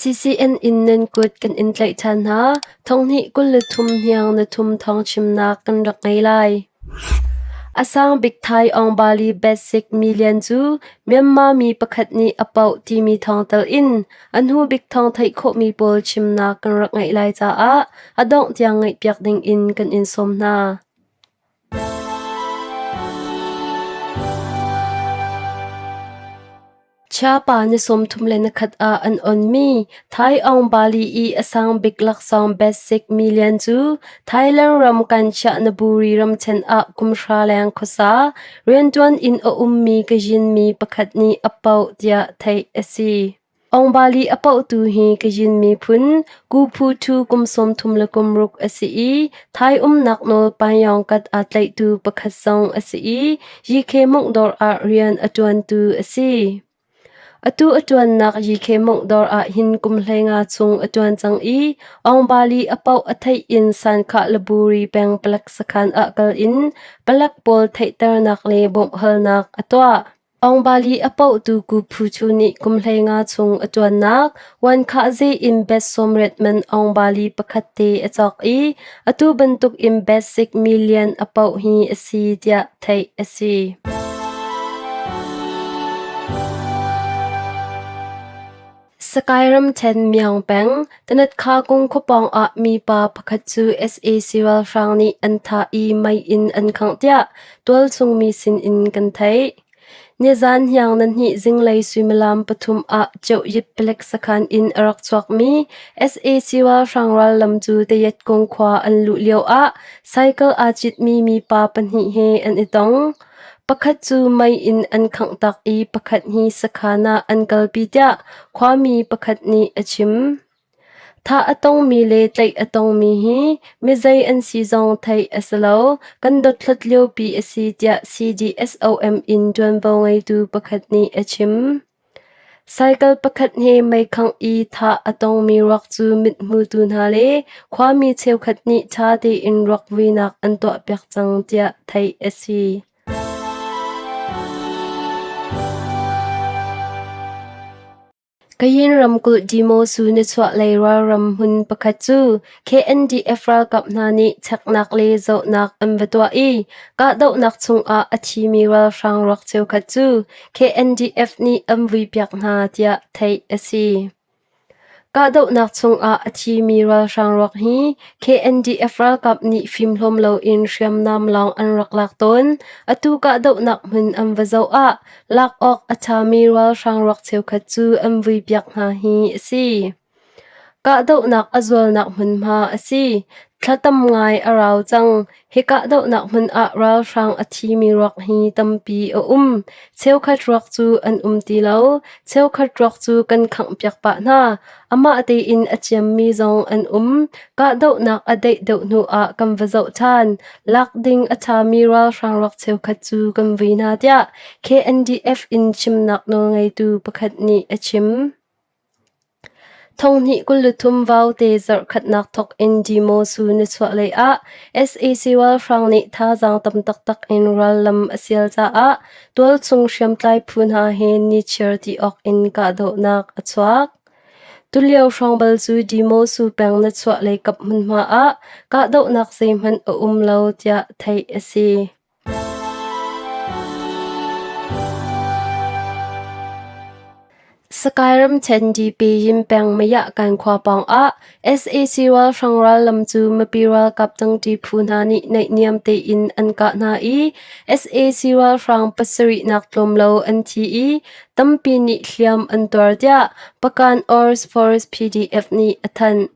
CCN in nan kut kan in tlaih ṭhan hna. Thonghnih 23 hniang na thum thawng chimnak kan rak ngei lai. A sang bik Thai Aung Bali Basic Million cu Myanmar mi pakhat nih a paoh timi thawng tal in a hnu bik thawng theih khawhmi pawl chimnak kan rak ngeih lai caah a dongh tiang ngaihpiak ding in kan in sawm hna. Chiapa ni 31 ah an onmi Thai Aung Bali i a sang bik laksawng Basic Million cu Thailand ram Kanchanaburi ramṭhen ah kumhra leng khuasa rianṭuan in a ummi Kayin mi pakhat nih a paoh tiah theih a si. Aung Bali a paohtu hi Kayin miphun Ku Phu Thu kum 36 a si i Thai umnak nawl Panyawngkat aa tlaihtu pakhat zong a si i Yikhe Mungdawr ah rian a ṭuantu a si. Atu a ṭuannak Yikhe Mungdawr ah hin kum 15 chung a ṭuan cang i Aung Bali a paoh a theih in Sankhah Laburi peng palek sakhan ah kal in palek pawl theihternak le bawmhhalnak a tuah. Aung Bali a paohtu Ku Phu Chu nih kum 15 chung a ṭuannak Wankhahze in bet 80 man Aung Bali pakhat te a cawk i atu bantuk in basic million a paoh hi a si tiah theih a si. Sakai ramṭhen Myaung peng, Tanatkha kung khuapawng ah mipa pakhat cu sac ralhrang nih an thah i mei in an khangh tiah tualchung mi sinin kan theih. Nizaan hiang nahnih zinglei suimilam pathum ah Ceuhyit palek sakhan in a rak chuakmi sac ralhrang rallam cu Tayatkung khua an luh lioah cycle aa citmi mipa pahnih he an i tong. Pakhat cu mei in an khanghtak i pakhat hi sakhan ah an kalpi tiah khuami pakhat nih a chim. Thah a tongmi le tlaih a tongmi hi mizei an si zong theih a si lo. Kan dothlat liopi a si tiah CDSOM in ṭuanvo ngeitu pakhat nih a chim. Cycle pakhat he meikhangh i thah a tongmi ruak cu mithmutu hna le khuami cheukhat nih ṭha tein ruak vuinak an tuahpiak cang tiah theih a si. Kayin ramkulh Demosu nichuahlei ralram hmun pakhat cu KNDF ralkap hna nih cheknak le zohnak an va tuah i kahdohnak chungah a thimi ralhrang ruak cheukhat cu KNDF nih an vuipiak hna tiah theih a si. Kahdohnak chungah a thimi ralhrang ruak hi KNDF ralkap nih fimhlawm loin hriamnam lawng an rak lak tawn. Atu kahdohnak hmun an va zoh ah lak awk a ṭhami ralhrang ruak cheukhat cu an vuipiak hna hi a si. Kahdohnak a zualnak hmunhma a si. Thla tam ngai a rau cang. Hi kahdohnak hmun ah ralhrang a thimi ruak hi tampi a um. Cheukhat ruak cu an um ti lo. Cheukhat ruak cu kan khanghpiak pah hna. Amah tein a ciammi zong an um. Kahdohnak a daih deuh hnu ah kan va zoh ṭhan. Lak ding a ṭhami ralhrang ruak cheukhat cu kan vui hna tiah KNDF in chimnak nawlngeitu pakhat nih a chim. Thonghnih 23 vaute zarhkhatnak thawk in Demosu nichuahlei ah sac ralhrang nih thazaang tam taktak in rallam a sial caah tualchung hriamtlai phu hna he nichiar ti awk in kahdohnak a chuak. Tulio hrawng bal cu Demosu peng nichuahlei kap hmunhma ah kahdohnak zeihmanh a um lo tiah theih a si. Sakai ramṭhen Dipyin peng Mayahkan khua pawngah sac ralhrang rallam cu mipi ralkap tangṭi phu hna nih naihniam tein an kah hna i sac ralhrang pasarihnak tlawm lo an thi i tampi nih hliam an tuar tiah Pakan Ors Force PDF nih a thanh.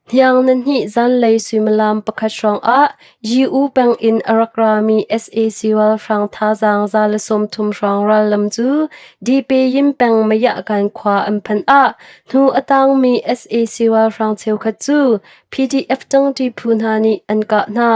Hniang na hnih zanlei suimilam pakhat hrawngah Yi-U peng in a rak rami sac ralhrang thazaang 130 hrawng rallam cu Dipyin peng Mayahkan khua an phanh ah hnu a tangmi sac ralhrang cheukhat cu PDF ṭangṭi phu hna nih an kah hna.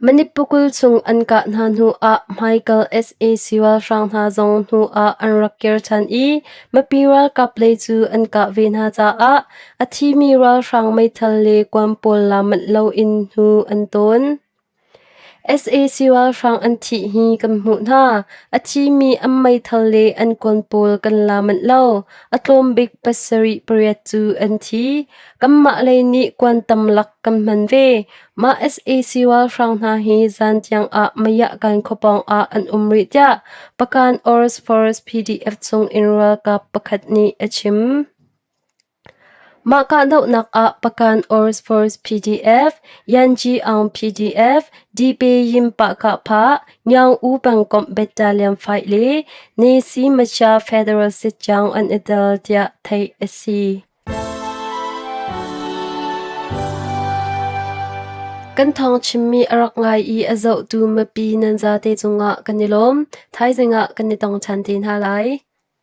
Manipukul chung an kah hna hnuah hmaikal sac ralhrang hna zong hnuah an rak kir ṭhan i mipi ralkap lei cu an kah ve hna caah a thimi ralhrang meithal le kuan pawl la manh loin hnu an tawn. Sac ralhrang an thih hi kan hmuh hna. A thimi an meithal le an kuan pawl kan la manh lo. A tlawm bik pasarih pariat cu an thi. Kanmah lei nih kuan tam lak kan hman ve. Mah sac ralhrang hna hi zan tiang ah Mayahkan khuapawng ah an um rih tiah Pakan Ors Force PDF chung in ralkap pakhat nih a chim. Mah kahdohnak ah Pakan Ors Force PDF, Yanji Aung PDF, Dipayim Pahkahphah, Nyaung U pengkomh Battalion 5 le Nesi Macha Federal Sitjaung an i tel tiah theih a si. Kan thawng chimmi a rak ngai i a zohtu mipi nan zate cungah kan i lawm. Thaizing ah kan i tong ṭhan te hna lai.